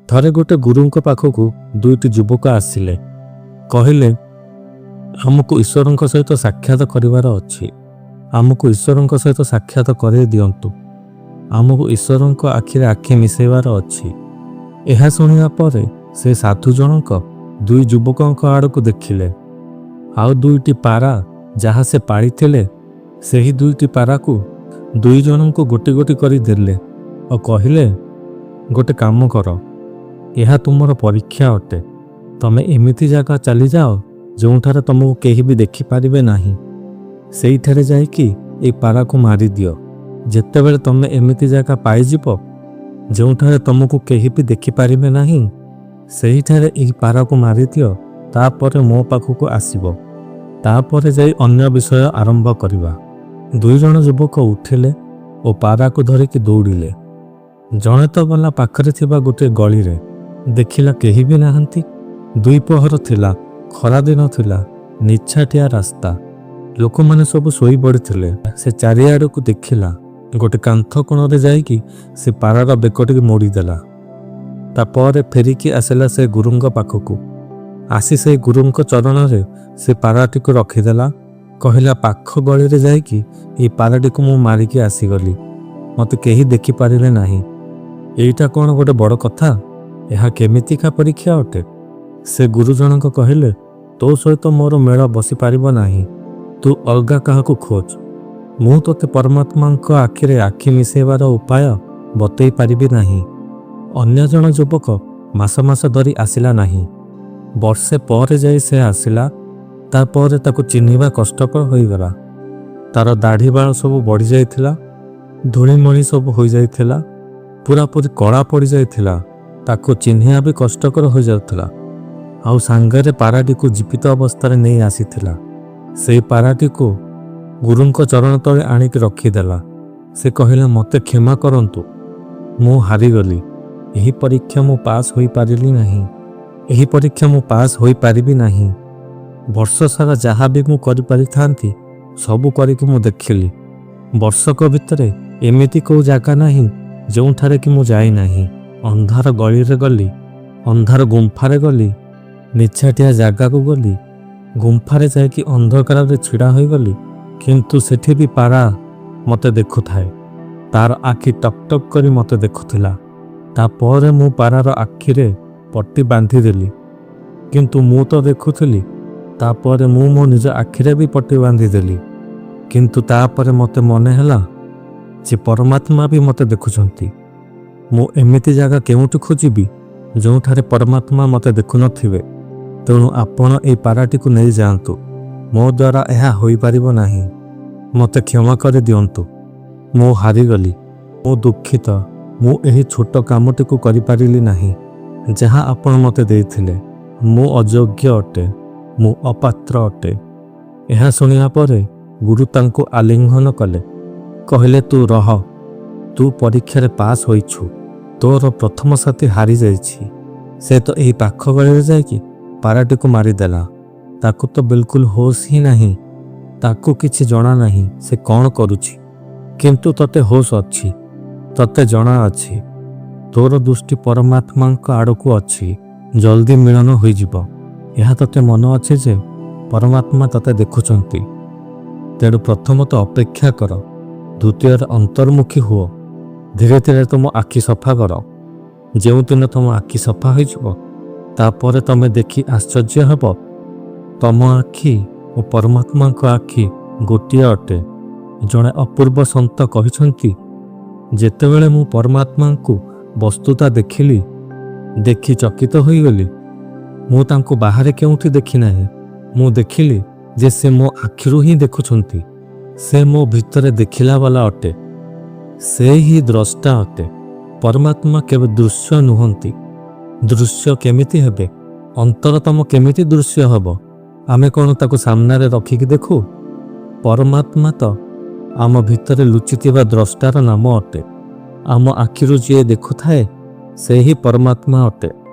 ଥରେ ଗୋଟେ ଗୁରୁଙ୍କ ପାଖକୁ ଦୁଇଟି ଯୁବକ ଆସିଲେ। କହିଲେ, "ଆମକୁ ଈଶ୍ୱରଙ୍କ ସହିତ ସାକ୍ଷାତ କରିବାର ଅଛି। ଆମକୁ ଈଶ୍ୱରଙ୍କ ସହିତ ସାକ୍ଷାତ କରେଇ ଦିଅନ୍ତୁ। ଆମକୁ ଈଶ୍ୱରଙ୍କ ଆଖିରେ ଆଖି ମିଶାଇବାର ଅଛି।" ଏହା ଶୁଣିବା ପରେ ସେ ସାଧୁ ଜଣକ ଦୁଇ ଯୁବକଙ୍କ ଆଡ଼କୁ ଦେଖିଲେ। ଆଉ ଦୁଇଟି ପାରା ଯାହା ସେ ପାଳିଥିଲେ, ସେହି ଦୁଇଟି ପାରାକୁ ଦୁଇ ଜଣଙ୍କୁ ଗୋଟି ଗୋଟି କରି ଦେଲେ ଓ କହିଲେ, "ଗୋଟେ କାମ କର। ଏହା ତୁମର ପରୀକ୍ଷା ଅଟେ। ତମେ ଏମିତି ଜାଗା ଚାଲିଯାଅ, ଯେଉଁଠାରେ ତମକୁ କେହି ବି ଦେଖିପାରିବେ ନାହିଁ। ସେଇଠାରେ ଯାଇକି ଏଇ ପାରାକୁ ମାରିଦିଅ। ଯେତେବେଳେ ତମେ ଏମିତି ଜାଗା ପାଇଯିବ, ଯେଉଁଠାରେ ତମକୁ କେହି ବି ଦେଖିପାରିବେ ନାହିଁ, ସେଇଠାରେ ଏହି ପାରାକୁ ମାରିଦିଅ। ତାପରେ ମୋ ପାଖକୁ ଆସିବ। ତାପରେ ଯାଇ ଅନ୍ୟ ବିଷୟ ଆରମ୍ଭ କରିବା।" ଦୁଇ ଜଣ ଯୁବକ ଉଠିଲେ ଓ ପାରାକୁ ଧରିକି ଦୌଡ଼ିଲେ। ଜଣେ ତ ଗଲା ପାଖରେ ଥିବା ଗୋଟିଏ ଗଳିରେ। ଦେଖିଲା, କେହି ବି ନାହାନ୍ତି। ଦ୍ୱିପହର ଥିଲା, ଖରାଦିନ ଥିଲା, ନିଛାଟିଆ ରାସ୍ତା। ଲୋକମାନେ ସବୁ ଶୋଇପଡ଼ିଥିଲେ। ସେ ଚାରିଆଡ଼କୁ ଦେଖିଲା। ଗୋଟେ କାନ୍ଥ କୋଣରେ ଯାଇକି ସେ ପାରାର ବେକଟିକୁ ମୋଡ଼ିଦେଲା। ତାପରେ ଫେରିକି ଆସିଲା ସେ ଗୁରୁଙ୍କ ପାଖକୁ। ଆସି ସେ ଗୁରୁଙ୍କ ଚରଣରେ ସେ ପାରାଟିକୁ ରଖିଦେଲା। କହିଲା, "ପାଖ ଗଳିରେ ଯାଇକି ଏଇ ପାରାଟିକୁ ମୁଁ ମାରିକି ଆସିଗଲି। ମୋତେ କେହି ଦେଖିପାରିଲେ ନାହିଁ। ଏଇଟା କ'ଣ ଗୋଟେ ବଡ଼ କଥା? ଏହା କେମିତିକା ପରୀକ୍ଷା ଅଟେ?" ସେ ଗୁରୁ ଜଣକ କହିଲେ, "ତୋ ସହିତ ମୋର ମେଳ ବସିପାରିବ ନାହିଁ। ତୁ ଅଲଗା କାହାକୁ ଖୋଜ। ମୁଁ ତୋତେ ପରମାତ୍ମାଙ୍କ ଆଖିରେ ଆଖି ମିଶାଇବାର ଉପାୟ ବତେଇ ପାରିବି ନାହିଁ।" ଅନ୍ୟ ଜଣ ଯୁବକ ମାସ ମାସ ଧରି ଆସିଲା ନାହିଁ। ବର୍ଷେ ପରେ ଯାଇ ସେ ଆସିଲା। ତାପରେ ତାକୁ ଚିହ୍ନିବା କଷ୍ଟକର ହୋଇଗଲା। ତାର ଦାଢ଼ି ବାଳ ସବୁ ବଢ଼ିଯାଇଥିଲା, ଧୂଳିମଳି ସବୁ ହୋଇଯାଇଥିଲା, ପୁରାପୁରି କଳା ପଡ଼ିଯାଇଥିଲା। ତାକୁ ଚିହ୍ନିବା ବି କଷ୍ଟକର ହୋଇଯାଉଥିଲା। ଆଉ ସାଙ୍ଗରେ ପାରାଟିକୁ ଜୀବିତ ଅବସ୍ଥାରେ ନେଇ ଆସିଥିଲା। ସେଇ ପାରାଟିକୁ ଗୁରୁଙ୍କ ଚରଣ ତଳେ ଆଣିକି ରଖିଦେଲା। ସେ କହିଲା, "ମୋତେ କ୍ଷମା କରନ୍ତୁ। ମୁଁ ହାରିଗଲି। ଏହି ପରୀକ୍ଷା ମୁଁ ପାସ୍ ହୋଇପାରିଲି ନାହିଁ। ଏହି ପରୀକ୍ଷା ମୁଁ ପାସ୍ ହୋଇପାରିବି ନାହିଁ। ବର୍ଷ ସାରା ଯାହା ବି ମୁଁ କରିପାରିଥାନ୍ତି, ସବୁ କରିକି ମୁଁ ଦେଖିଲି। ବର୍ଷକ ଭିତରେ ଏମିତି କେଉଁ ଜାଗା ନାହିଁ, ଯେଉଁଠାରେ କି ମୁଁ ଯାଇନାହିଁ। ଅନ୍ଧାର ଗଳିରେ ଗଲି, ଅନ୍ଧାର ଗୁମ୍ଫାରେ ଗଲି, ନିଛାଟିଆ ଜାଗାକୁ ଗଲି, ଗୁମ୍ଫାରେ ଯାଇକି ଅନ୍ଧକାରରେ ଛିଡ଼ା ହୋଇଗଲି। କିନ୍ତୁ ସେଠି ବି ପାରା ମୋତେ ଦେଖୁଥାଏ। ତାର ଆଖି ଟକ୍ ଟକ୍ କରି ମୋତେ ଦେଖୁଥିଲା। ତାପରେ ମୁଁ ପାରାର ଆଖିରେ ପଟି ବାନ୍ଧିଦେଲି। କିନ୍ତୁ ମୁଁ ତ ଦେଖୁଥିଲି। ତାପରେ ମୁଁ ମୋ ନିଜ ଆଖିରେ ବି ପଟି ବାନ୍ଧିଦେଲି। କିନ୍ତୁ ତାପରେ ମୋତେ ମନେ ହେଲା ଯେ ପରମାତ୍ମା ବି ମୋତେ ଦେଖୁଛନ୍ତି। ମୁଁ ଏମିତି ଜାଗା କେଉଁଠୁ ଖୋଜିବି, ଯେଉଁଠାରେ ପରମାତ୍ମା ମୋତେ ଦେଖୁନଥିବେ? ତେଣୁ ଆପଣ ଏଇ ପାରାଟିକୁ ନେଇଯାଆନ୍ତୁ। ମୋ ଦ୍ୱାରା ଏହା ହୋଇପାରିବ ନାହିଁ। ମୋତେ କ୍ଷମା କରିଦିଅନ୍ତୁ। ମୁଁ ହାରିଗଲି। ମୁଁ ଦୁଃଖିତ। ମୁଁ ଏହି ଛୋଟ କାମଟିକୁ କରିପାରିଲି ନାହିଁ, ଯାହା ଆପଣ ମୋତେ ଦେଇଥିଲେ। ମୁଁ ଅଯୋଗ୍ୟ ଅଟେ। ମୁଁ ଅପାତ୍ର ଅଟେ।" ଏହା ଶୁଣିବା ପରେ ଗୁରୁ ତାଙ୍କୁ ଆଲିଙ୍ଗନ କଲେ। କହିଲେ, "ତୁ ରହ। ତୁ ପରୀକ୍ଷାରେ ପାସ୍ ହୋଇଛୁ। ତୋର ପ୍ରଥମ ସାଥୀ ହାରିଯାଇଛି। ସେ ତ ଏହି ପାଖ ଗଳିରେ ଯାଇକି ପାରାଟିକୁ ମାରିଦେଲା। ତାକୁ ତ ବିଲକୁଲ ହୋସ୍ ହିଁ ନାହିଁ। ତାକୁ କିଛି ଜଣା ନାହିଁ ସେ କ'ଣ କରୁଛି। କିନ୍ତୁ ତତେ ହୋସ୍ ଅଛି, ତତେ ଜଣା ଅଛି। ତୋର ଦୃଷ୍ଟି ପରମାତ୍ମାଙ୍କ ଆଡ଼କୁ ଅଛି। ଜଲ୍ଦି ମିଳନ ହୋଇଯିବ। ଏହା ତତେ ମନ ଅଛି ଯେ ପରମାତ୍ମା ତତେ ଦେଖୁଛନ୍ତି। ତେଣୁ ପ୍ରଥମତଃ ଅପେକ୍ଷା କର। ଦ୍ୱିତୀୟରେ ଅନ୍ତର୍ମୁଖୀ ହୁଅ। ଧୀରେ ଧୀରେ ତୁମ ଆଖି ସଫା କର। ଯେଉଁଦିନ ତୁମ ଆଖି ସଫା ହୋଇଯିବ, ତାପରେ ତମେ ଦେଖି ଆଶ୍ଚର୍ଯ୍ୟ ହେବ। ତମ ଆଖି ଓ ପରମାତ୍ମାଙ୍କ ଆଖି ଗୋଟିଏ ଅଟେ।" ଜଣେ ଅପୂର୍ବ ସନ୍ଥ କହିଛନ୍ତି, "ଯେତେବେଳେ ମୁଁ ପରମାତ୍ମାଙ୍କୁ ବସ୍ତୁତଃ ଦେଖିଲି, ଦେଖି ଚକିତ ହୋଇଗଲି। ମୁଁ ତାଙ୍କୁ ବାହାରେ କେଉଁଠି ଦେଖିନାହିଁ। ମୁଁ ଦେଖିଲି ଯେ ସେ ମୋ ଆଖିରୁ ହିଁ ଦେଖୁଛନ୍ତି। ସେ ମୋ ଭିତରେ ଦେଖିଲା ବାଲା ଅଟେ। ସେ ହିଁ ଦ୍ରଷ୍ଟା ଅଟେ। ପରମାତ୍ମା କେବେ ଦୃଶ୍ୟ ନୁହନ୍ତି। ଦୃଶ୍ୟ କେମିତି ହେବେ? ଅନ୍ତରତମ କେମିତି ଦୃଶ୍ୟ ହେବ? ଆମେ କ'ଣ ତାକୁ ସାମ୍ନାରେ ରଖିକି ଦେଖୁ? ପରମାତ୍ମା ତ ଆମ ଭିତରେ ଲୁଚିଥିବା ଦ୍ରଷ୍ଟାର ନାମ ଅଟେ। ଆମ ଆଖିରୁ ଯିଏ ଦେଖୁଥାଏ, ସେ ହିଁ ପରମାତ୍ମା ଅଟେ।"